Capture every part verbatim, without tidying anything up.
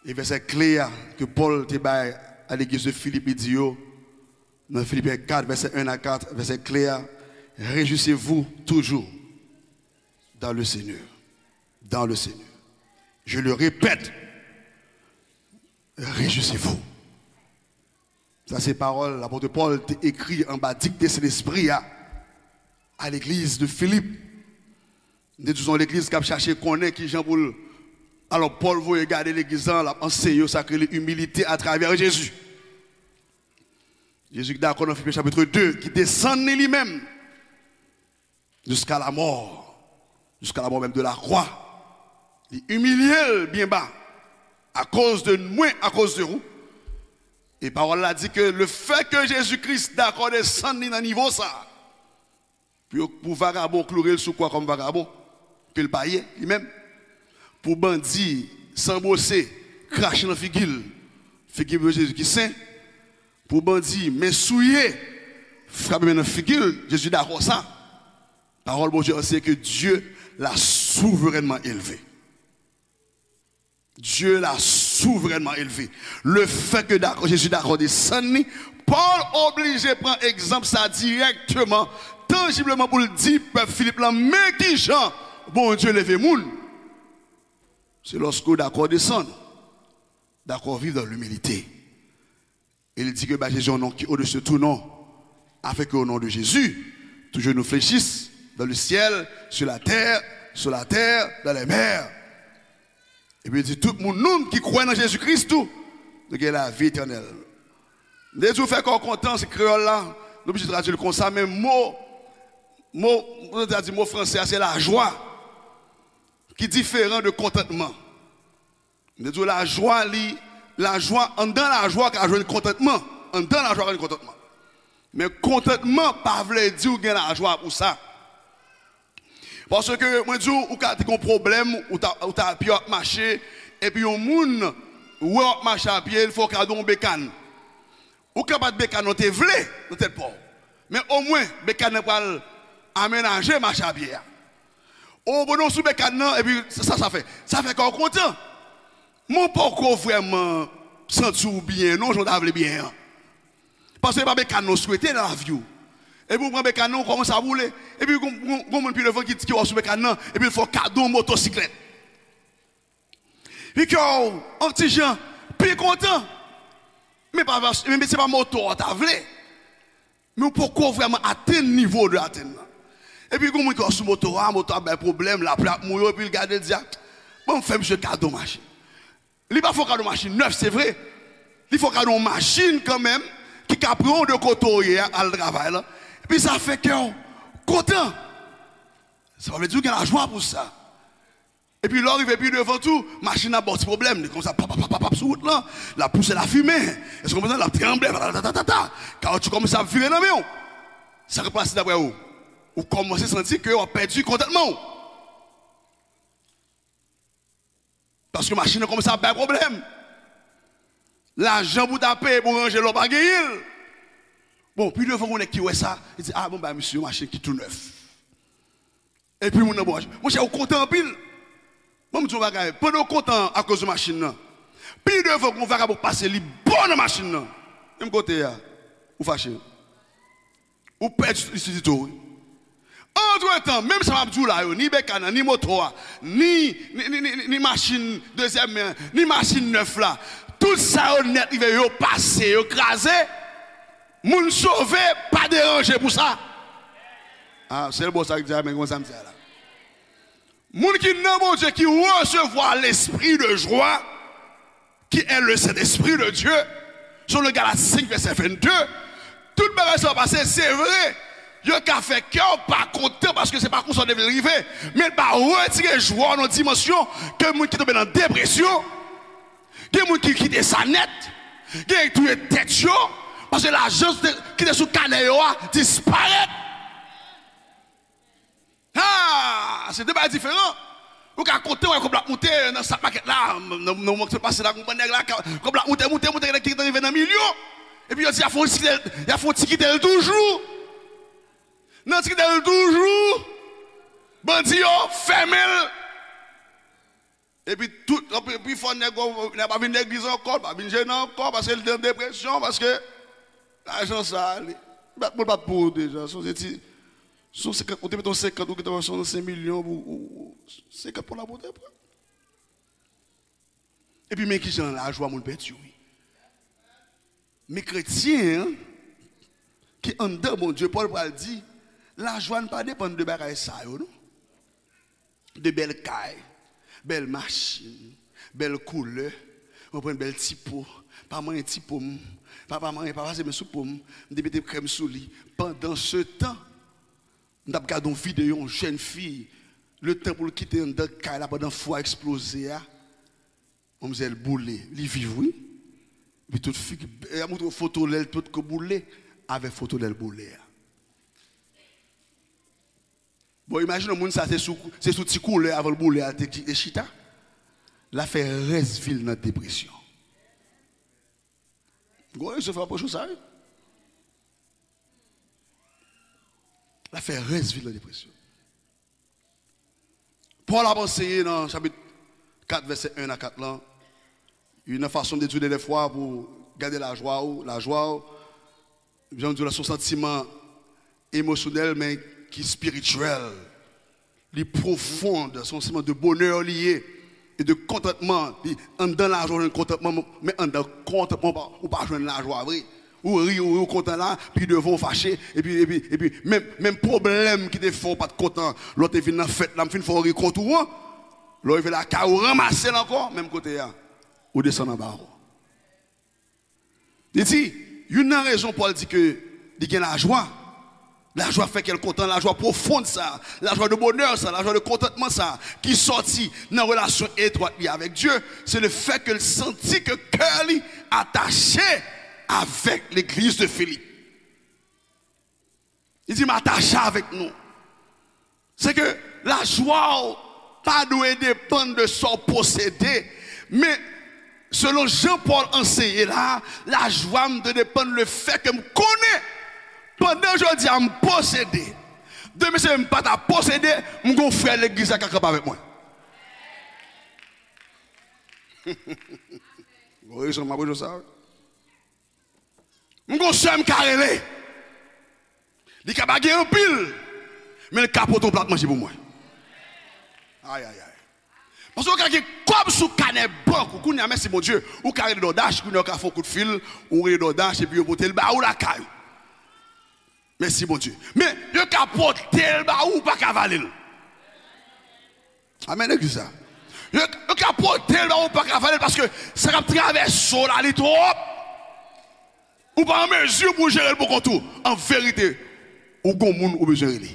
E vèsè kle a ke Pòl te bay a legliz de Filip, li di yo, nan Filipyen kat, vèsè en a kat, vèsè kle a, Réjouissez-vous toujours dans le Seigneur. Dans le Seigneur. Je le répète, réjouissez-vous. Sa se pawòl lapòt Pòl te ekri anba dikte Sentespri a a legliz de Filip. M te di w se yon legliz k ap chache konnen ki jan pou l. Alò, Pòl voye gade legliz lan, l ap anseye yo sa k rele imilite atravè Jezi. Jezi ki dakò nan Filipyen chapit de, ki desann li li menm jusqu'à la mort, jusqu'à la mort même de la croix. Li imilye l byen ba, akoz de mwen, akoz de ou. E pawòl la di ke le fè ke Jezi Kris dakò desann li nan nivo sa, pou yo, pou vagabon kloure l sou kwa kòm vagabon, ke l pa ye, li menm. Pou bandi, san bwose, krache nan figi l, figi Jezi ki sen, pou bandi, men souye, frape men nan figi l, Jezi dakò sa. Pawòl Bondye an se ke Dieu l'a souverainement élevé. Dieu l'a souverainement élevé. Le fait que dakò, Jezi dakò desann li, Pòl oblije pran egzanp sa dirèkteman, tanjibleman pou l di pèp Filip lan, men ki jan Bondye leve moun. Se lòske w dakò desann, dakò viv dans l'humilité. E li di ke ba Jezi yon non ki odesi de tou non, afin que au nom de Jésus, tout genou fléchisse dans le ciel, sur la terre, sous la terre, dans les mers. Epi li di tout moun nou ki kwè nan Jezi Kris tou, nou gen lavi etènèl. M te di w fè kè w kontan, se kreyòl la, nou oblije tradui l konsa, men mo, mo, nou ta di mo franse a, se lajwa, ki diferan de kontantman. M te di w lajwa, li, lajwa, anndan lajwa, w ka jwenn kontantman. Anndan lajwa, w ka jwenn kontantman. Men kontantman pa vle di w gen lajwa pou sa. Paske, mwen di w, ou ka te gen yon pwoblèm, ou ta, ou ta pye w ap mache, epi yon moun wè w ap mache a pye, li fè w kado yon bekàn. Ou ka pa t bekàn nan w te vle nan tèt pa w. Men omwen, bekàn nan pral amenaje mache a pye a. Ou, pandan w sou bekàn nan, epi sa, sa fè? Sa fè kè w kontan. Men w poko vrèman santi w byen, non, jan w ta vle byen an. Paske se pa bekàn nan w swete nan lavi w. Epi w pran bekàn nan, w kòmanse ap woule. Epi gon, gon, gon moun pi devan ki, ki wè w sou bekàn nan, epi l fè w kado yon motosiklèt. Pi kè w, yon ti jan, pi kontan. Men pa, men se pa moto a w ta vle. Men w poko vrèman atenn nivo w dwe atenn nan. Epi gon moun ki wè w sou moto a, moto a bay pwoblèm, lapli ap mouye w, epi l gade, l di, a, ban m fè misye kado machin. Li pa fè w kado machin nèf, se vre. Li fè w kado yon machin kanmenm, ki ka pran w de kote w ye a, al travay la. Epi sa fè kè w kontan. Sa pa vle di w gen lajwa pou sa. Epi lè w rive pi devan tou, machin nan ba w ti pwoblèm. Li kòmanse ap pap, pap, pap, pap, pap sou wout lan. L ap pouse lafimen. Èske w konprann? L ap tranble. Patatatatata. Kawotchou kòmanse ap vire nan men w. Sa k ap pase daprè ou? Ou kòmanse santi ke w ap pèdi kontantman w. Paske machin nan kòmanse ap bay pwoblèm. Lajan pou w ta peye pou w ranje lè w pa genyen l. Bon, pi devan gon nèg ki wè sa, li di, a, bon, bay misye yon machin ki tou nèf. Epi moun nan bon, monchè, ou kontan anpil. Ban m di w yon bagay, pandan w kontan akoz de machin nan, pi devan gon vagabon pase, li bo nan machin nan. Menm kote a, ou fache. Ou pèdi lisidite w, wi. Antretan, menm sa m ap di w la yo, ni bekàn nan, ni moto a, ni, ni, ni, ni, ni, ni machin dezyèm men, ni machin nèf la, tout sa yo nèt rive, yo pase, yo kraze. Moun sove, pa deranje pou sa. A, sèl bò sa ki di amèn, konsa m di a la. Moun ki nan Bondye, ki resevwa lespri de jwa, qui est le Saint-Esprit de Dieu, selon Galat senk, vèsè vennde, tout bagay sa pase, se vre, yo ka fè kè w pa kontan paske se pa konsa w te vle l rive, men l pa retire jwa w nan dimansyon ke moun ki tonbe nan depresyon, gen moun ki kite sa nèt, gen ki touye tèt yo, paske lajan ki te sou kanè yo a disparèt. Ha! Se de bagay diferan. Ou ka kontan wè kòb la ap moute nan Stock Market la, nan, nan, nan moman ki sot pase la, gon bann nèg la, kòb la ap moute, moute, moute, gen nèg ki gentan rive nan milyon. Epi yo di, y a fè yon ti kite l, y a fè yon ti kite l toujou. Nan ti kite l toujou, bandi yo fèmen l. Epi tout, epi fò nèg yo, nèg pa vin legliz ankò, pa vin jene ankò, paske li te nan depresyon, paske lajan sa a, li, bat moun bat pou ou deja. Si w se ti, si w senkant, ou te mete yon senkant, ou gentan wè se yon senk milyon pou ou, senkant pou la pou te pran. Epi men kijan lajwa moun pèdi wi. Men kretyen an, ki anndan Bondye, Pòl pral di, lajwa n pa depann de bagay sa yo, non. De bèl kay, bèl machin, bèl koulè, mwen pran bèl ti po, pa manyen ti po m, pa, pa manyen, pa pase men sou po m, m te mete krèm sou li. Pandan se tan, m t ap gade yon videyo, yon jèn fi, letan pou l kite anndan kay la pandan fou a eksploze a, manmzèl boule, li viv wi. Epi tout figi, y a montre w foto lè l potko boule, avèk foto lè l boule a. Bon, imajine yon moun sa, se sou, se sou ti koulè avan l boule a, te, te chita. L a fè rès vi l nan depresyon. Gwo rezon fè apwoche sa, wi. L a fè rès vi l nan depresyon. Pòl ap anseye nan chapit kat, vèsè en a kat lan, youn nan fason de Dye de lè fwa pou gade lajwa w, lajwa w, jan m di w la, se yon santiman emosyonèl, men ki espirityèl. Li pwofon, se yon santiman de bonè li ye, e de kontantman. Li anndan lajwa, w jwenn kontantman, men anndan kontantman, ou pa, ou pa jwenn lajwa vre. Ou ri, ou ri, ou kontan la, pi devan ou fache, epi, epi, epi, menm, menm pwoblèm ki te fè w pa t kontan, lè w te vin nan fèt la, m fin fè w ri kont ou an, lè w rive lakay ou ranmase l ankò, menm kote a, ou desann anba ankò. Li di, youn nan rezon Pòl di ke li gen lajwa, lajwa fè kè l kontan, lajwa pwofon sa, lajwa de bonè sa, lajwa de kontantman sa, ki sòti nan relasyon etwat li avèk Dye, se le fè ke l santi ke kè li atache avèk legliz de Filip. Li di, "M atache avèk nou." Se ke lajwa w pa dwe depann de sa w posede, men selon jan Pòl anseye la, lajwa m dwe depann le fè ke m konnen, pandan jodi a m posede, demen si m pa ta posede, m gon frè legliz la k ap kanpe avèk mwen. Gon rezon m ap rejwe sa, wi. M gon sè m ka rele. Li ka pa gen anpil, men l ka pote yon plat manje pou mwen. Ay, ay, ay. Paske w ka gen kòb sou kanè bank ou. Kounye a, mèsi Bondye, ou ka rele DoorDash, kounye a, ou ka fè yon kout fil, ou rele DoorDash, epi yo pote l ba ou lakay ou. Mèsi Bondye. Men, yo ka pote l ba ou, ou pa ka vale l. Amèn, legliz la. Yo, yo ka pote l ba ou, ou pa ka vale l, paske sa k ap travèse w la, li twòp. Ou pa an mezi pou w jere l pou kont ou. An verite, ou gon moun ou bezwen rele.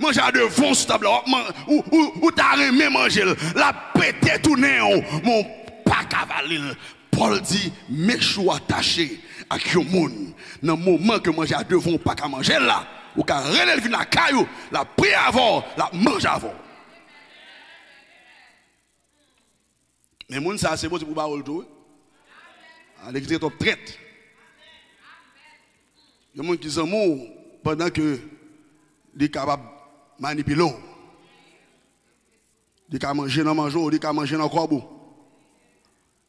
Manje a devan w sou tab la, w ap man-, ou, ou, ou ta renmen manje l. L ap pete tounen w, men w pa ka vale l. Pòl di, men si w atache ak yon moun, nan moman ke manje a devan w pa ka manje l la, ou ka rele l vin lakay ou, l ap priye avè w, l ap manje avè w. Men moun sa a, se Bondye pou ba w l tou, wi. A, legliz gen twòp trèt. Yon moun ki zanmi w pandan ke li kapab manipile w. Li ka manje nan manje w, li ka manje nan kòb ou.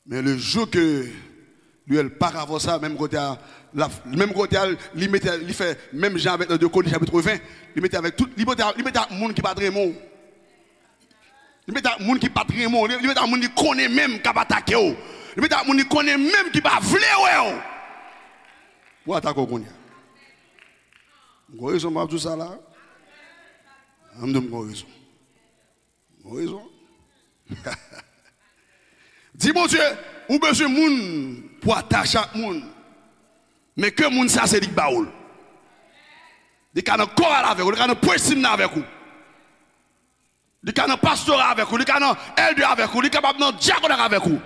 Men le jou ke li wè l pa ka fè sa, menm kote a, l ap, menm kote a, li mete, li fè menm jan avèk nan de Korin chapit ven, li mete avèk tout, li mete, li mete ak moun ki pa t renmen w. Li mete ak moun ki pa t renmen w, li, li mete ak moun li konnen menm k ap atake w. Li mete ak moun li konnen menm ki pa vle wè w. Pou atake w kounye a. M gon rezon pou m ap di w sa la. An m di w m gon rezon. Bon rezon. Di Bondye, ou bezwen moun pou atache ak moun. Men ke moun sa se li k ba ou l. Li ka nan koral avèk ou, li ka nan pwestim nan avèk ou. Li ka nan pastora avèk ou, li ka nan èldè avèk ou, li kapab nan dyakonak avèk ou.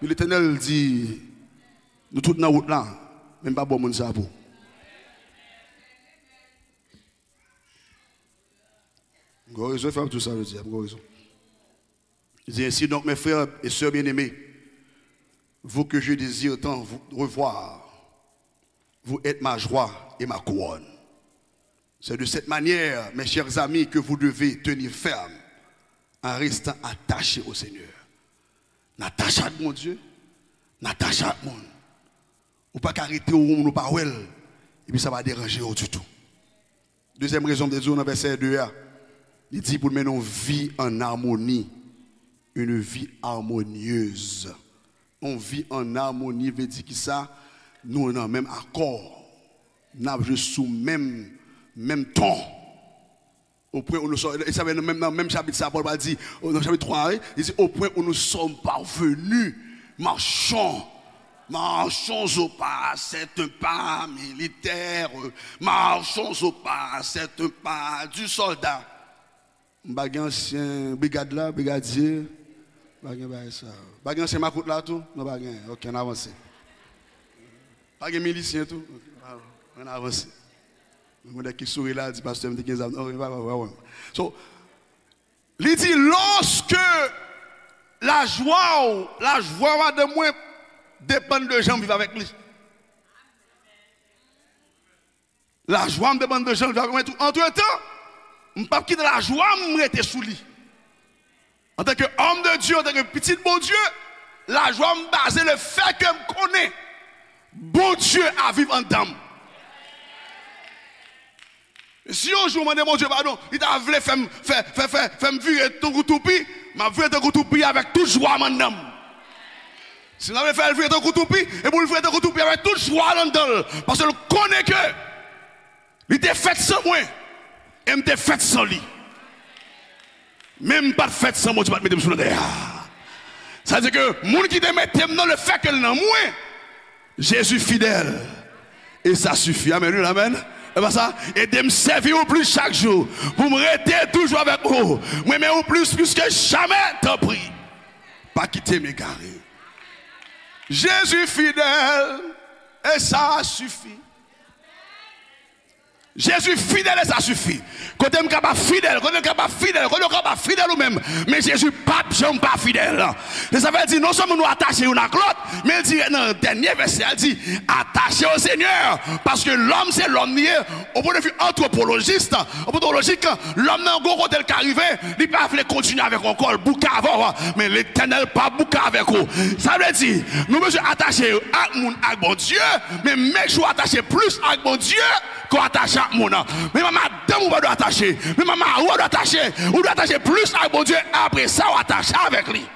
Men Letènèl di, nou tout nan wout la, men m pa ba w moun sa pou ou. M gon rezon, fè m tou sa yo di a, m gon rezon. Il dit ainsi donc, mes frères et sœurs bien-aimés, vous que je désire tant vous revoir, vous êtes ma joie et ma couronne. C'est de cette manière, mes chers amis, que vous devez tenir ferme En restant attaché au Seigneur. N atache ak Bondye, n atache ak moun. Ou pa ka rete yon moun ou pa wè l, epi sa pa deranje w ditou. Dezyèm rezon m te di w nan vèsè de a, li di pou n mennen yon vi an amoni, une vie harmonieuse. Yon vi an amoni vle di kisa? Nou nan menm akò, n ap jwe sou menm, menm ton. Au point où nous sommes, e sa vle nan menm, nan menm chapit sa, Pòl pral di, nan chapit twa, wi, li di, au point où nous sommes parvenus, marchons, marchons au pas, c'est un pas militaire, marchons au pas, c'est un pas du soldat. M pa gen ansyen brigad la, brigadye, pa gen bagay sa. Pa gen ansyen makout la tou? Non, pa gen. Ok, ann avanse. Pa gen milisyen tou? Ok, ann avanse. Mwen ki souri la, di pastè m te gen zam. Ok, pa, pa, pa, pa. So, li di, lòske lajwa w, lajwa madanm mwen depann de jan m viv avèk li. Lajwa m depann de jan l viv avèk mwen tou. Antretan, m p ap kite lajwa m rete sou li. Antanke òm de Dye, antanke pitit Bondye, lajwa m baze le fè ke m konnen Bondye ap viv anndan m. E si yon jou m mande Bondye padon, li ta vle fè m, fè, fè, fè, fè m vire tankou toupi, m ap vire tankou toupi avèk tout jwa m anndan m. Si l ta vle fè l vire tankou toupi, e pou l vire tankou toupi avèk tout jwa l anndan l. Paske l konnen ke li te fèt san mwen, e m te fèt san li. Men m pa t fèt san Bondye pa t mete m sou latè a. Sa vle di ke moun ki te mete m nan, le fè ke l nan mwen, Jezi fidèl. E sa sifi. Amèn, wi, amèn. E pa sa? Ede m sèvi ou plis chak jou. Pou m rete toujou avèk ou. M renmen ou plis, plis ke jamè, tanpri. Pa kite m egare. Jezi fidèl. E sa sifi. Jezi fidèl e sa sifi. Kote m kapab fidèl, kote m kapab fidèl, kote w kapab fidèl ou menm. Men Jezi p ap janm pa fidèl. Se sa fè l di, non sèlman nou atache youn ak lòt, men l di nan dènye vèsè a, l di, attaché au Seigneur, paske lòm se lòm li ye. Au point de vue anthropologiste, anthropolojik, lòm nan gon kote l ka rive, li pa vle kontinye avèk ou ankò, l bouke avè w, men Letènèl p ap bouke avèk ou. Sa vle di, nou bezwen atache ak moun, ak Bondye, men make sure w atache plis ak Bondye ke w atache ak moun. Menm a madanm ou pa dwe atache, menm a mari w pa dwe atache, ou dwe atache plis ak Bondye, apre sa w atache avèk li.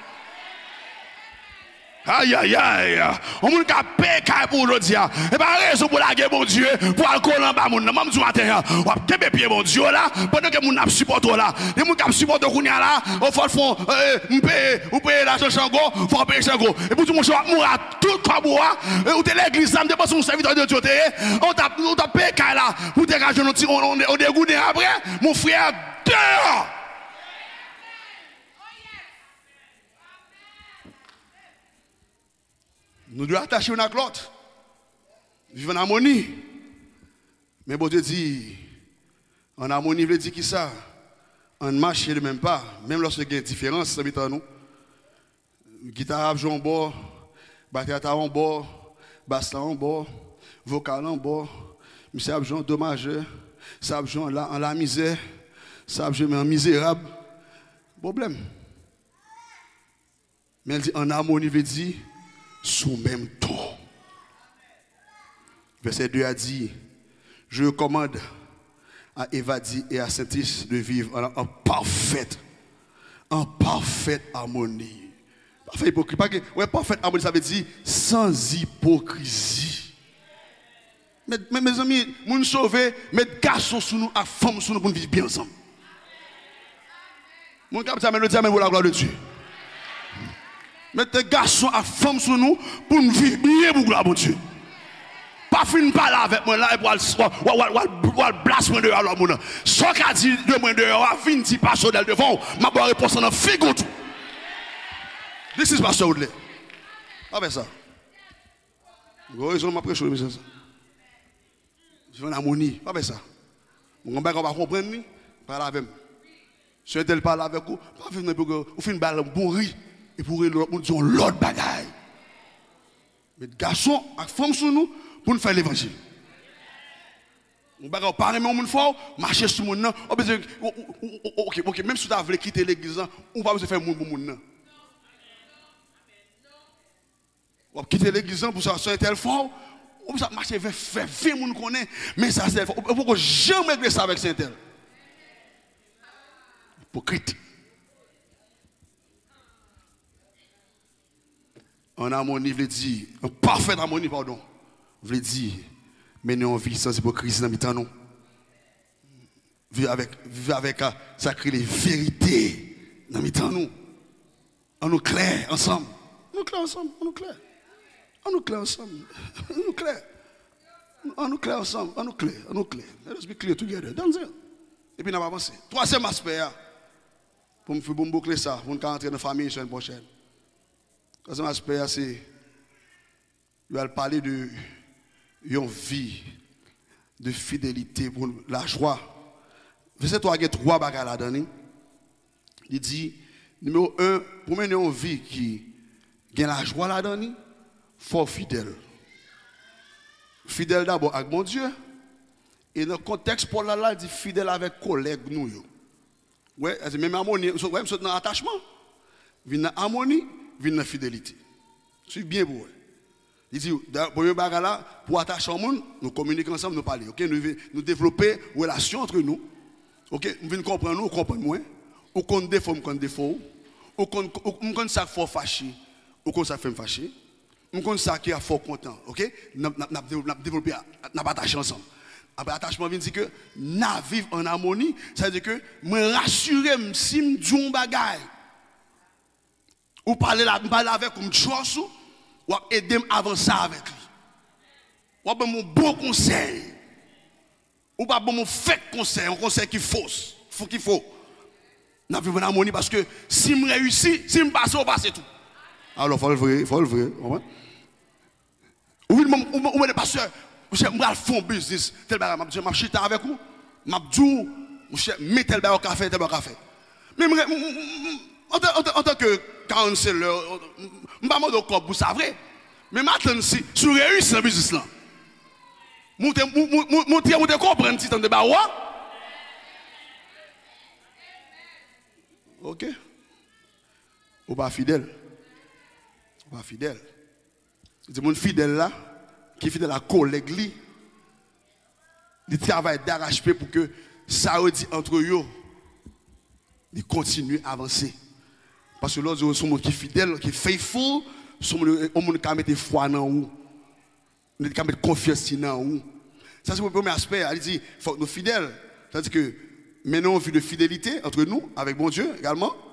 Ayayay. Yon moun k ap peye kay pou ou jodi a. E pa rezon pou lage Bondye, pou al kole anba moun nan. Ban m di w maten an, w ap kenbe pye Bondye w la, pandan ke moun nan ap sipòte w la. Gen moun k ap sipòte w kounye a la, o fò l fè yon, eh, m peye, ou peye lajan Chango, fò w peye Chango. Epi w di, monchè, w ap mouri a tout kòb ou a, eh, ou te legliz la, m te panse yon sèvitè de Dye w te ye, ou t ap, ou t ap peye kay la, pou w te ka jwenn yon ti, yon, yon, yon degouden apre, mon frè, deyò! Nou dwe atache youn ak lòt. Viv an amoni. Men Bondye di, an amoni vle di kisa? Ann mache de menm pa, menm lòske gen diferans nan mitan nou. Gita a ap jwe yon bò, batè a ta yon bò, bas la yon bò, vokal yon bò, misye ap jwe an do majè, sa ap jwe an la, an la mizè, sa ap jwe men an mizerab. Pwoblèm. Men l di an amoni vle di sou menm ton. Vèsè de a di, je recommande à Evadi et à Saintis de vivre en, en parfaite, en parfaite harmonie. Pa fè ipokri, pa gen, wè, parfaite harmonie, sa vle di sans hypocrisie. Men, men, mezanmi, moun sove, met gason sou nou ak fanm sou nou pou n viv byen ansanm. Moun k ap di amèn, yo di amèn pou la glwa de Dye. Mete gason ak fanm sou nou pou n viv byen pou glwa Bondye. Pa fin pale avèk mwen la epi w al, w al, w al, w al, w al blas mwen deyò a lòt moun. Sa w ka di de mwen deyò a, vin di pastè Odèl devan w, m ap ba w repons lan nan figi w tou. This is Pastor Woodley. Pa fè sa. Gwo rezon m ap preche w emisyon sa. Viv an amoni. Pa fè sa. Mwen gen bagay ou pa konprann li, pale avè m. Si entèl pale avèk ou, pa viv nan epi ou fin ba l bon ri, epi ou rele lòt moun di yon lòt bagay. Met gason ak fanm sou nou pou n fè levanjil. Yon bagay ou pa renmen yon moun fè w, mache sou moun nan, ou bezwen, ou, ou, ou, ou, ok, ok, menm si w ta vle kite legliz lan, ou pa bezwen fè moun pou moun nan. W ap kite legliz lan pou sa, se entèl fè w, ou bezwen mache fè, fè ven moun konnen, men sa se entèl fè w, ou poko janm regle sa avèk se entèl. Ipokrit. An amoni vle di, an pafèt amoni, padon, vle di, mennen yon vi san ipokrizi nan mitan nou. Viv avèk, viv avèk, a, sa k rele verite nan mitan nou. An nou klè ansanm. An nou klè ansanm, an nou klè. An nou klè ansanm. An nou klè. An nou klè ansanm, an nou klè, an nou klè. Let us be clear together. Danze. Epi n ap avanse. Twazyèm aspè a, pou m, pou m boukle sa, pou n ka antre nan fanmi semèn pwochèn. Twazyèm aspè a, se, yo al pale de yon vi de fidelite pou lajwa. Vèsè twa gen twa bagay ladan li. Li di, nimewo en, pou mennen yon vi ki gen lajwa ladan li, fò w fidèl. Fidèl dabò ak Bondye, e nan kontèks Pòl la, la, li di fidèl avèk kòlèg nou yo. Wè, sa se menm amoni, m sot, wè, m sot nan atachman, vin nan amoni, vin nan fidelite. Swiv byen pou wè. Li di, da-, premye bagay la, pou atache yon moun, nou kominike ansanm, nou pale, ok? Nou, nou devlope relasyon antre nou, ok? M vin konprann ou, ou konprann mwen. Ou konn defo m, m konn defo w. Ou konn, ou, m konn sa k fè w fache, ou konn sa k fè m fache. M konn sa ki ap fè w kontan, ok? N ap, n ap, n ap devlope, n ap devlope, n ap atache ansanm. Apre atachman vin di ke n a viv an amoni, sa vle di ke mwen rasire m si m di w yon bagay. Ou pale la, m pale avèk ou, m trust ou, w ap ede m avanse avèk li. W ap ban m yon bon konsèy. Ou pa ban m yon fake konsèy, yon konsèy ki fo, fo ki fo. N ap viv an amoni paske si m reyisi, si m pase, ou pase tou. Alò, fò l vre, fò l vre, w konprann? Ou vin, ou, ou, ou mande pastè, monchè, m pral fè yon biznis, tèl bagay, m ap di, m ap chita avèk ou, m ap di w, monchè, men tèl bagay ou ka fè, tèl bagay ou ka fè. Men m, m, m, m, antan, antan, antan ke counselor, m, m pa mande w kòb pou sa vre, men m atann si, si w reyisi nan biznis lan. Montre, mon-, mon-, mon-, montre, montre konprann ti tande ba ou a. Ok. Ou pa fidèl. Ou pa fidèl. Li di moun fidèl la, ki fidèl a kòlèg li, li travay darache pye pou ke sa yo di antre yo, li kontinye avanse. Paske lè w di w se yon moun ki fidèl, ki faithful, se yon moun, yon moun ka mete fwa nan ou. Li ka met konfyans li nan ou. Sa se premye aspè a. Li di, fòk nou fidèl. Sa vle di ke mennen yon vi de fidelite antre nou, avèk Bondye egalman.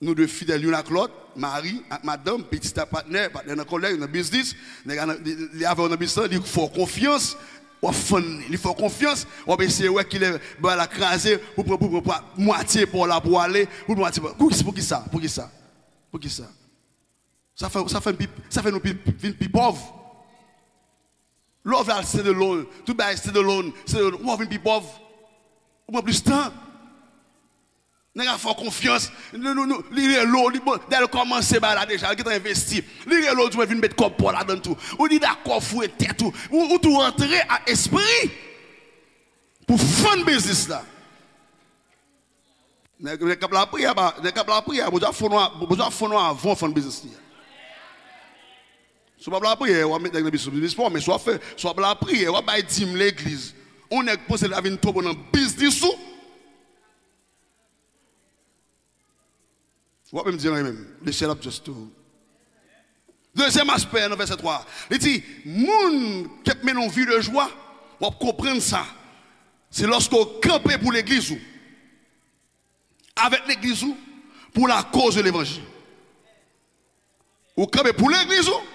Nou dwe fidèl youn ak lòt, mari ak madanm, pitit ak patnè, patnè nan kòlèg, nan biznis. Nèg la nan, li, li avè w nan biznis lan, li fè w konfyans, w ap fann li. Li fè w konfyans, w ap eseye wè kilè bagay la kraze, pou pran, pou pran, pran mwatye pa w la pou w ale, pou pran mwatye pa w. Pou, pou kisa? Pou kisa? Pou kisa? Sa fè, sa fè n pi, sa fè nou pi, vin pi pòv. Lè w vle al stand alone, tout bagay stand alone, stand alone, ou vin pi pòv. Ou pran plis tan. Nèg la fè w konfyans. Nou, nou, nou, li rele w, li bon, dèyè l kòmanse bagay la deja, li gentan envesti. Li rele w, di mwen vin met kòb pa w ladan tou. Ou di dakò, foure tèt ou. Ou, ou tou rantre ak espri pou fann biznis la. Nèg, nèg k ap lapriyè, ba, nèg k ap lapriyè, Bondye ap fè w nwa, Bondye ap fè w nwa avan w fann biznis li a. Si w p ap lapriyè, w ap met nèg nan biznis, biznis pa w, men si w ap fè, si w ap lapriyè, w ap bay dim legliz. Yon nèg panse l a vin twonpe w nan biznis ou. W ap menm di anyen menm. Le syèl ap just tou. Dezyèm aspè nan vèsè twa, li di, moun k ap mennen yon vi de jwa, w ap konprann sa. Se lòske w kanpe pou legliz ou, avèk legliz ou, pour la cause de l'évangile. Ou kanpe pou legliz ou,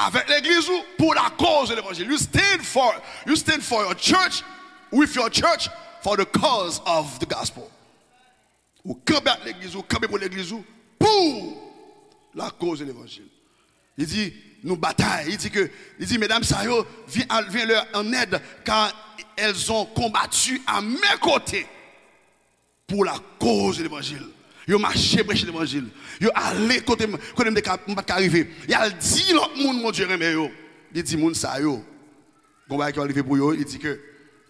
avèk legliz ou, pour la cause de l'évangile. You stand for, you stand for your church, with your church, for the cause of the gospel. Ou kanpe ak legliz ou, kanpe pou legliz ou, pour la cause de l'évangile. Li di, nou batay. Li di ke, li di, mesdames sa yo, vient, vient leur en aide, car elles ont combattu à mes côtés pour la cause de l'évangile. Yo mache preche levanjil. Yo ale kote m, kote m te ka, m pa t ka rive. Y al di lòt moun Bondye renmen yo. Li di moun sa yo, gon bagay ki va rive pou yo, li di ke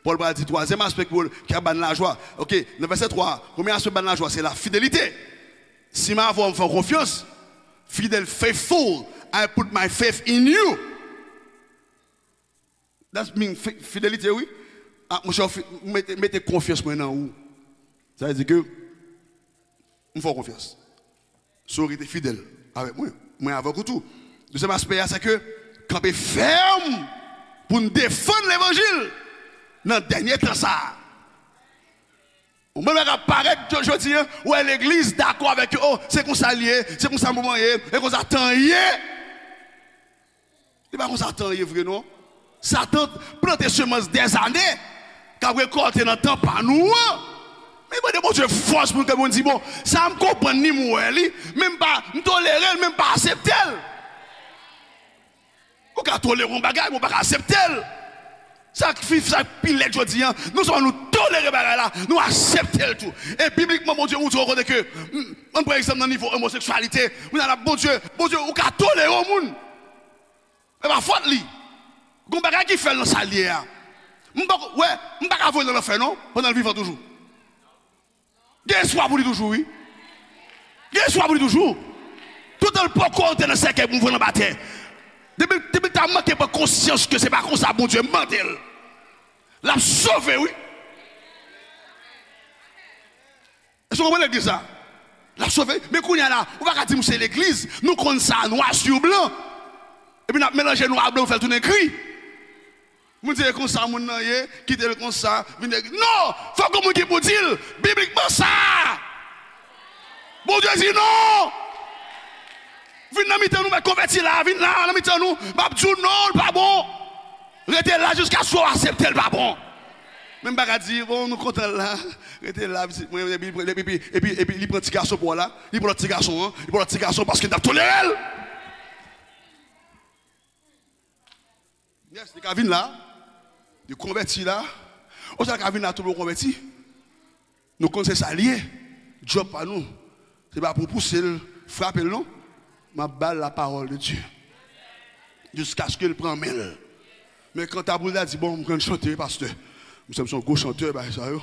Pòl pral di twazyèm aspè ki, ki ap ba n lajwa. Ok, nan vèsè twa a, premye aspè ba n lajwa, se lafidelite. Si m avè w, m fè w konfyans, fidèl, faithful, I put my faith in you. That's mean fi- fidelite, wi. Ah, monchè, fi- mete, mete konfyans mwen nan ou. Sa vle di ke m fè w konfyans. Si w rete fidèl avèk mwen, mwen avèk ou tou. Dezyèm aspè a, se ke kanpe fèm pou n defann levanjil nan dènye tan sa a. Ou menm k ap parèt jodi a, ou wè legliz dakò avèk yo, oh, se konsa l ye, se konsa moman ye, e konsa tan ye. Li pa konsa tan ye vre non. Satan plante semans dèzane k ap rekòlte nan tan pa nou an. Men mande Bondye fòs pou nou, ke moun di, bon, sa m konprann li, m wè li, men m pa, m tolere l, men m pa aksepte l. Ou ka tolere yon bagay, men w pa ka aksepte l. Sa k fi, sa k pi lèd jodi a, non sèlman nou tolere bagay la, nou aksepte l tou. E biblikman, Bondye montre w kote ke, m, ann pran egzanp nan nivo omoseksyalite, moun ala, Bondye, Bondye, ou ka tolere yon moun. E pa fòt li. Gon bagay ki fè l nan sa l ye a. M pa, wè, m pa ka voye l nan lanfè non, pandan l vivan toujou. Gen espwa pou li toujou, wi. Gen espwa pou li toujou. Toutan l poko antre nan sèkèy pou mouvman l anba tè. Depi, depi l ta manke pran konsyans ke se pa konsa Bondye mande l, l ap sove, wi. Èske w konprann legliz la? L ap sove. Men kounye a la, ou pa ka di m se legliz, nou konn sa nwa sou blan. Epi n ap melanje nwa ak blan, nou fè l tounen gri. Moun di e konsa moun nan ye, kite l konsa, vin de... Non! Fòk gon moun ki pou di l, biblikman sa! Bondye di non! Vin nan mitan nou, mèt konvèti la, vin la, nan mitan nou, m ap di w non, l pa bon! Rete la jiskaske w aksepte l pa bon. Men m pa ka di, bon, nou kontan la, rete la, pitit mwen, epi, epi, epi, epi, epi li pran ti gason pa w la, li pran lòt ti gason an, li pran lòt ti gason paske n t ap tolere l. Yes, li ka vin la, li konvèti la. Oswa li ka vin la tou, l konvèti. Nou konn se sa l ye. Djòb pa nou, se pa pou pouse l, frape l non. M ap ba l la parole de Dieu. Jiskaske l pran men l. Men kanta pou l ta di, bon, m konn chante, wi, pastè. M se, m se yon gwo chantè, bagay sa yo.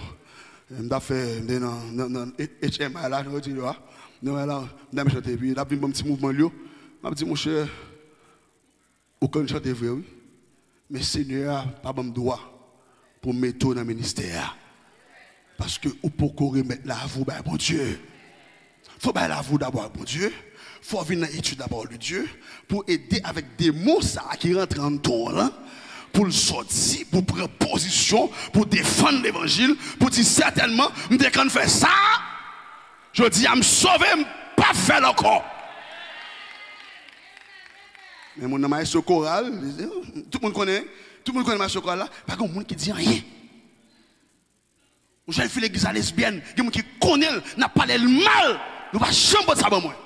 M t ap fè, m te nan, nan, nan H M I la, jan yo di yo a. Nan la, m t ap chante, epi l ap vin ban m ti mouvman l yo. M ap di, monchè, ou konn chante vre, wi. Men Senyè a pa ban m dwa pou m mete w nan ministè a. Paske ou poko remèt lavi w bay Bondye. Fò w bay lavi w dabò ak Bondye. Fò w vin nan etid la parole de Dieu pou ede avèk demon sa a ki rantre anndan w lan, pou l sòti, pou pran pozisyon, pou defann levanjil, pou di sètènman, m te konn fè sa, jodi a m sove, m p ap fè l ankò. Men moun nan maestro koral, tout moun konnen, tout moun konnen maestro koral la, pa gen moun ki di anyen. Yon jèn fi legliz la lesbyèn, gen moun ki konnen l, n ap pale l mal, nou pa janm pot sa ban mwen.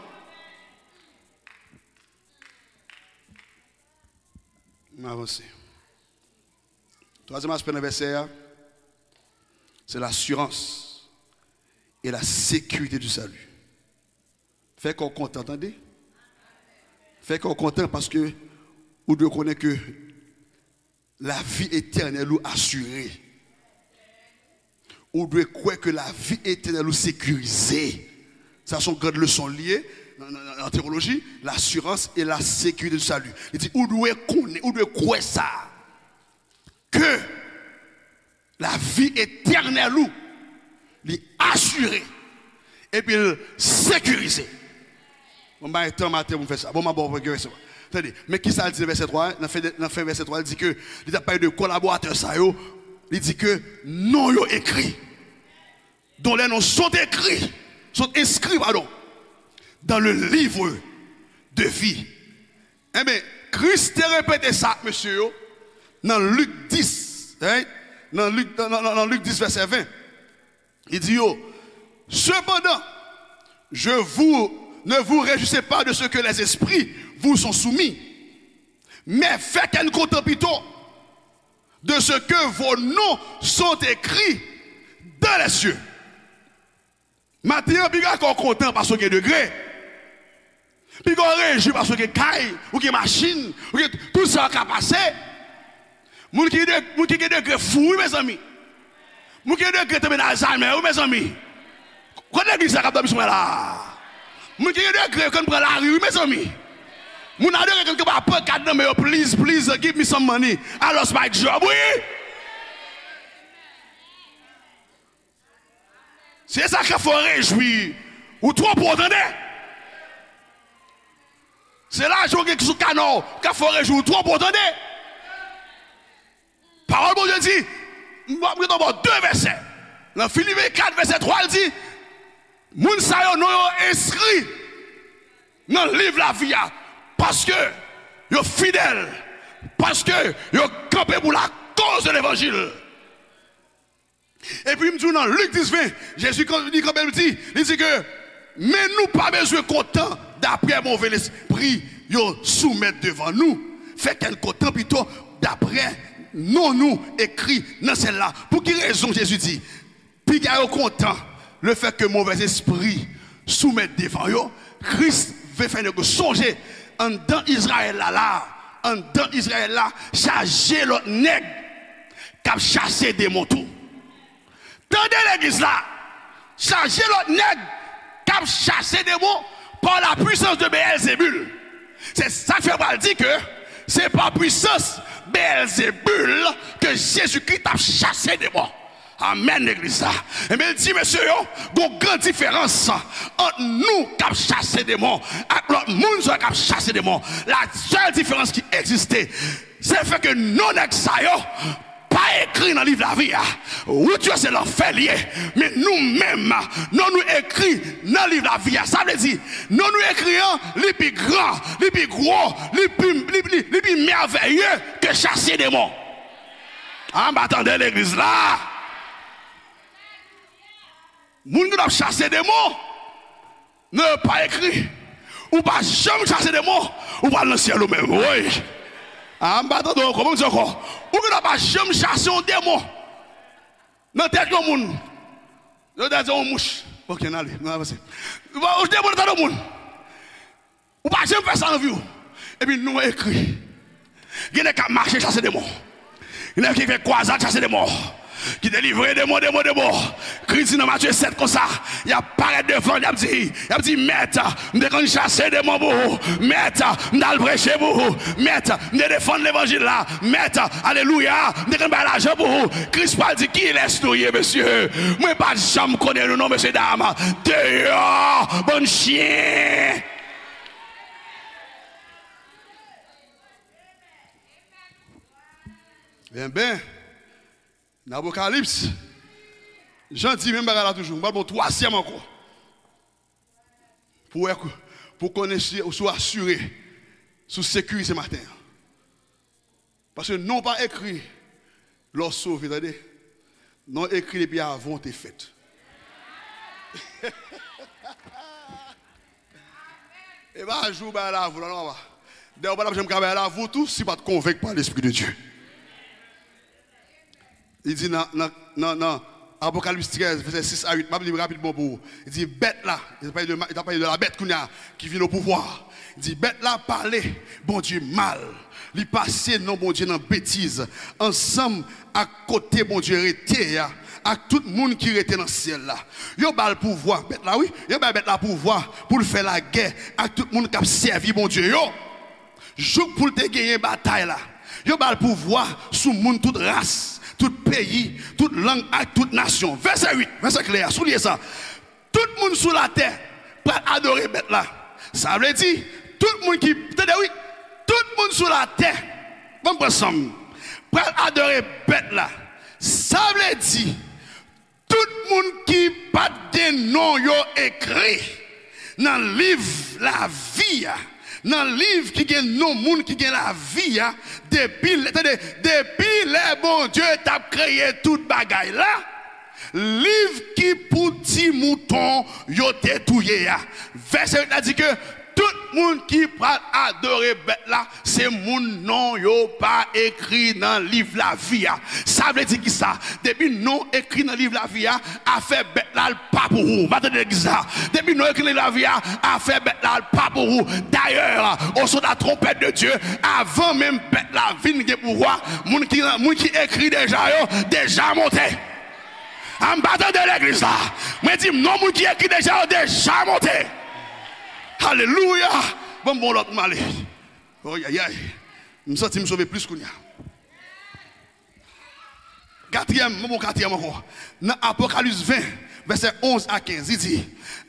M avanse. Twazyèm aspè nan vèsè a, se l'assurance et la sécurité du salut. Fè kè w kontan, tande. Fè kè w kontan paske ou dwe konnen ke lavi etènèl ou asire. Ou dwe kwè ke lavi etènèl ou sekirize. Sa se yon gran leson l ye nan, nan, nan, nan teyoloji, l'assurance et la sécurité du salut. Li di, ou dwe konnen, ou dwe kwè sa, ke lavi etènèl ou, li asire, epi l sekirize. Bon, m pa gen tan maten pou m fè sa. Bon, m ap ba w yon vèsè. Tande, men kisa l di nan vèsè twa a? Nan fen, nan fen vèsè twa a, li di ke, li t ap pale de kolaboratè sa yo, li di ke non yo ekri, dont les noms sont écrits, sont inscrits, pardon, dans le livre de vie. Enben, Kris te repete sa ak mesye yo nan Lik dis, right? Nan Lik, nan, nan, nan, nan Lik dis, vèsè ven. Li di yo, cependant, je vous, ne vous réjouissez pas de ce que les esprits vous sont soumis, mais faites un content plutôt de ce que vos noms sont écrits dans les cieux. Maten an, piga kè w kontan paske w gen degre. Piga w rejwi paske w gen kay, ou gen machin, ou gen tout sa w ka pase. Moun ki de, moun ki gen degre fou, wi, mezanmi. Moun ki gen degre tonbe nan Alzheimer, wi, mezanmi. Kote legliz la k ap dòmi sou mwen la? Moun ki gen degre yo konn pran lari, wi, mezanmi. Moun adore konn kanpe ak pankad nan men yo, "Please, please, give me some money. I lost my job," wi. Se sa k ap fè w rejwi. Ou twonpe w, tande. Se lajan w gen sou kanè w k ap fè w rejwi. Ou twonpe w, tande. Pawòl Bondye di, m ap rete anba de vèsè. Nan Filipen kat vèsè twa, l di, moun sa yo, non yo enskri nan liv lavi a, paske yo fidèl, paske yo kanpe pou lakoz de levanjil. Epi m di w nan Lik dis ven, Jezi kan-, li kanpe, li di, li di ke, men nou pa bezwen kontan daprè move lespri yo soumèt devan nou. Fè kè n kontan pito daprè non nou ekri nan syèl la. Pou ki rezon Jezi di, piga yo kontan lefètke movèzespri soumèt devan yo? Kris vle fè nèg yo sonje anndan Izrayèl la, la, anndan Izrayèl la, chaje lòt nèg k ap chase demon tou. Tande legliz la, chaje lòt nèg k ap chase demon par la puissance de Beelzebul. Se sa k fè pral di ke se pa pwisans Beelzebul ke Jezikri t ap chase demon. Amèn, legliz la. Ebyen, l di mesye yo, gon gran diferans ant nou k ap chase demon ak lòt moun sa yo k ap chase demon. La sèl diferans ki egziste, se fè ke non nèg sa yo pa ekri nan liv lavi a. Wout yo se lanfè l ye. Men nou menm, non nou ekri nan liv lavi a. Sa vle di, non nou ekri an, li pi gran, li pi gwo, li pi, li, li, li pi mèveye ke chase demon. A, m pa tande legliz la. Moun ki t ap chase demon, non yo pa ekri. Ou pa janm chase demon, ou pral nan syèl ou menm. Woy! A, m pa tande w ankò, ban m di ankò. Ou ki t ap pa janm chase yon demon nan tèt yon moun. Yo ta di yon mouch. Ok, n ale, n avanse. Ou pa, yon demon nan tèt yon moun. Ou pa janm fè sa nan vi w. Epi non ekri. Gen nèg k ap mache chase demon. Gen nèg ki fè kwazad chase demon. Ki delivre demon, demon, demon. Kris di nan Matye sèt konsa, y ap parèt devan l, y ap di, y ap di, Mèt, m te konn chase demon pou ou. Mèt, m t al preche pou ou. Mèt, m te defann levanjil la. Mèt, alelouya, m te konn bay lajan pou ou. Kris pral di, kilès nou ye, mesye? Mwen pa t janm konnen nou non, mesye dam. Deyò, bann chen. Enben, nan Apokalips, Jan di menm bagay la toujou. M pral ba w twazyèm ankò. Pou w wè, pou w konnen si, si w asire, si w sekirize maten an. Paske non w pa ekri lè w sove, tande. Non w ekri depi avan w te fèt. E pa jou bay lavou la, non, papa. Dayè, ou pa t ap janm ka bay lavou tou si w pa t konvenk pa Lespri de Dye. Li di nan, nan, nan, nan Apokalips trèz, vèsè sis a uit, m ap li rapidman pou ou. Li di, bèt la, li t ap pale de, li t ap pale de la bèt kounye a, ki vin o pouvwa. Li di, bèt la pale Bondye mal. Li pase non Bondye nan betiz, ansanm ak kote Bondye rete a, ak tout moun ki rete nan syèl la. Yo ba l pouvwa, bèt la, wi, yo bay bèt la pouvwa pou l fè lagè ak tout moun k ap sèvi Bondye yo. Jouk pou l te genyen batay la, yo ba l pouvwa sou moun tout ras, tout peyi, tout lang ak tout nasyon. Vèsè uit, vèsè klè a, souliye sa. Tout moun sou latè pral adore bèt la. Sa vle di, tout moun ki, tande wi, tout moun sou latè, ban m pran san m, pral adore bèt la. Sa vle di, tout moun ki pa t gen non yo ekri nan liv lavi a, nan liv ki gen non moun ki gen lavi a, depi lè, tande, depi lè Bondye t ap kreye tout bagay la, liv ki pou ti mouton yo te touye a. Vèsè uit la di ke Tout moun ki pral adore bèt la, se moun non yo pa ekri nan liv lavi a. Sa vle di kisa? Depi non ekri nan liv lavi a, afè bèt la, l pa pou ou. Va tande legliz la. Depi non ekri nan liv lavi a, afè bèt la, l pa pou ou. Dayè, au son de la trompette de Dieu, avan menm bèt la vin gen pouvwa, moun ki, moun ki ekri deja yo, deja monte. A, m pa tande legliz la. Mwen di, non moun ki ekri deja yo deja monte. Alelouya. Bon, bon, lòt m ale. Oyayay. M santi m sove plis kounye a. Katriyèm, m bon katriyèm ankò. Nan Apokalips ven, vèsè onz a kenz, li di,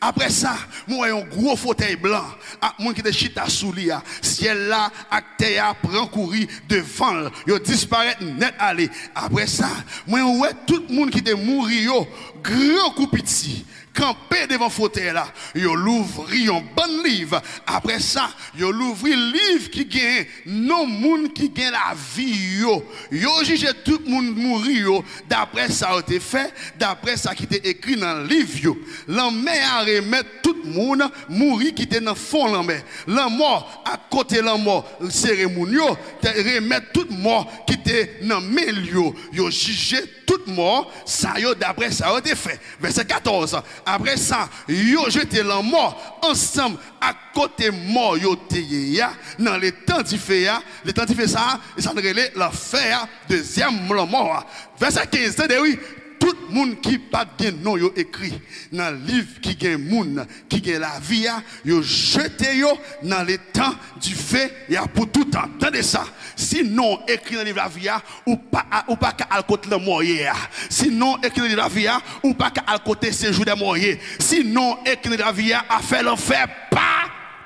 apre sa, mwen wè yon gwo fotèy blan ak moun ki te chita sou li a. Syèl la ak tè a pran kouri devan l, yo disparèt nèt ale. Apre sa, mwen wè tout moun ki te mouri yo, gran kou piti, kanpe devan fotèy la. Yo louvri yon bann liv. Apre sa, yo louvri liv ki gen non moun ki gen lavi yo. Yo jije tout moun mouri yo, dapre sa yo te fè, dapre sa ki te ekri nan liv yo. Lanmè a remèt tout moun mouri ki te nan fon lanmè. Lanmò ak kote lanmò sere moun yo, te remèt tout mò ki te nan men l yo. Yo jije tout mò sa yo dapre sa yo te fè. Vèsè katòz. Apre sa, yo jete lanmò ansanm ak kote mò yo te ye a nan letan dife a. Letan dife sa a, e sa n rele lanfè a, dezyèm lanmò a. Vèsè kenz, tande wi, tout moun ki pa t gen non yo ekri nan liv ki gen moun ki gen lavi a, yo jete yo nan letan dife a pou toutan. Tande sa, si non w ekri nan liv lavi a, ou pa, ou pa ka al kot lanmò ye a. Si non w ekri nan liv lavi a, ou pa ka al kote sejou dè mò ye. Si non w ekri nan liv lavi a, afè lanfè pa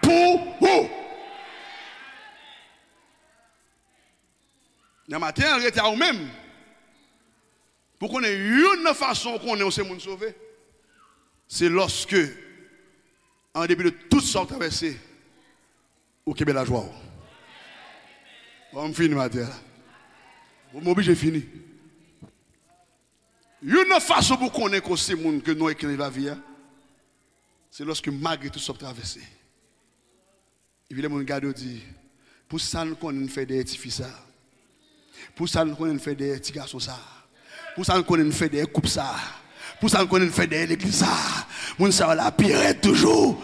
pou ou. Nan maten an, rete a ou menm. Pou konnen youn nan fason ou konnen ou se moun sove, se lòske, an depi de tout sa w travèse, ou kenbe lajwa w. Bon, m fini maten an la. Bon, m oblije fini. Youn nan fason pou konnen ke w se moun ke non w ekri nan lavi a, se lòske malgre tout sa w ap travèse, epi lè moun gade w di, pou sa n konnen n fè dèyè tifi sa, pou sa n konnen n fè dèyè ti gason sa, pou sa n konnen n fè dèyè koup sa, pou sa n konnen n fè dèyè legliz sa, moun sa yo la pi rèd toujou.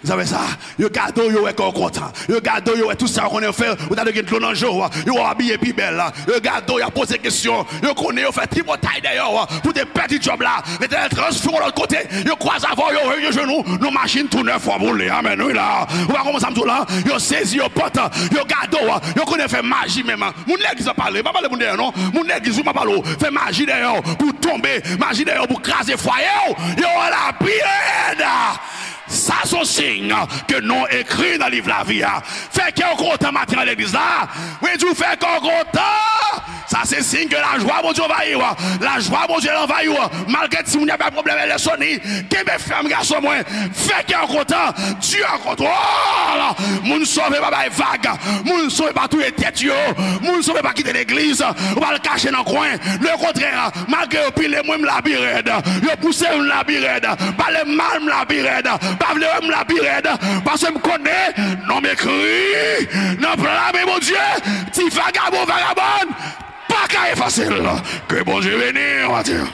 Zafè sa, yo gade w, yo wè kè w kontan. Yo gade w, yo wè tout sa w konnen w fè, ou ta dwe gen dlo nan je w. Yo wè w abiye pi bèl. Yo gade w, y ap poze kesyon. Yo konnen yo fè tripotay dèyè w pou te pèdi djòb la. Letènèl transfere w lòt kote. Yo kwaze avè w, yo, yo jwenn ou nan machin tou nèf w ap woule. Amèn, wi la. Ou pa konprann sa m di w la? Yo sezi, yo pantan. Yo gade w, yo konnen fè maji menm. Moun legliz la pale, pa pale moun dèyè non. Moun legliz, wi, m ap pale w. Fè maji dèyè w pou w tonbe, maji dèyè w pou kraze fwaye w. Yo wè la pi rèd. Sa se yon siy ke non ekri nan liv lavi a. Fè kè w kontan maten an legliz la. Mwen di w fè kè w kontan. Sa se siy ke lajwa Bondye anvayi w. Lajwa Bondye anvayi w. Malgre timoun yo ap bay pwoblèm, elèsoni, kenbe fèm gason mwen. Fè kè w kontan. Dye an kontwòl. Moun sove pa bay vag. Moun sove pa touye tèt yo. Moun sove pa kite legliz. Ou pa al kache nan kwen. Lekontrè, malgre yo pile mwen, m la pi rèd. Yo pouse m, m la pi rèd. Pale m mal, m la pi rèd. Pa vle wè m, m la pi rèd. Paske m konnen non m ekri nan pla men Bondye. Ti vagabon, vagabòn pa ka efase l. Ke Bondye beni w maten an.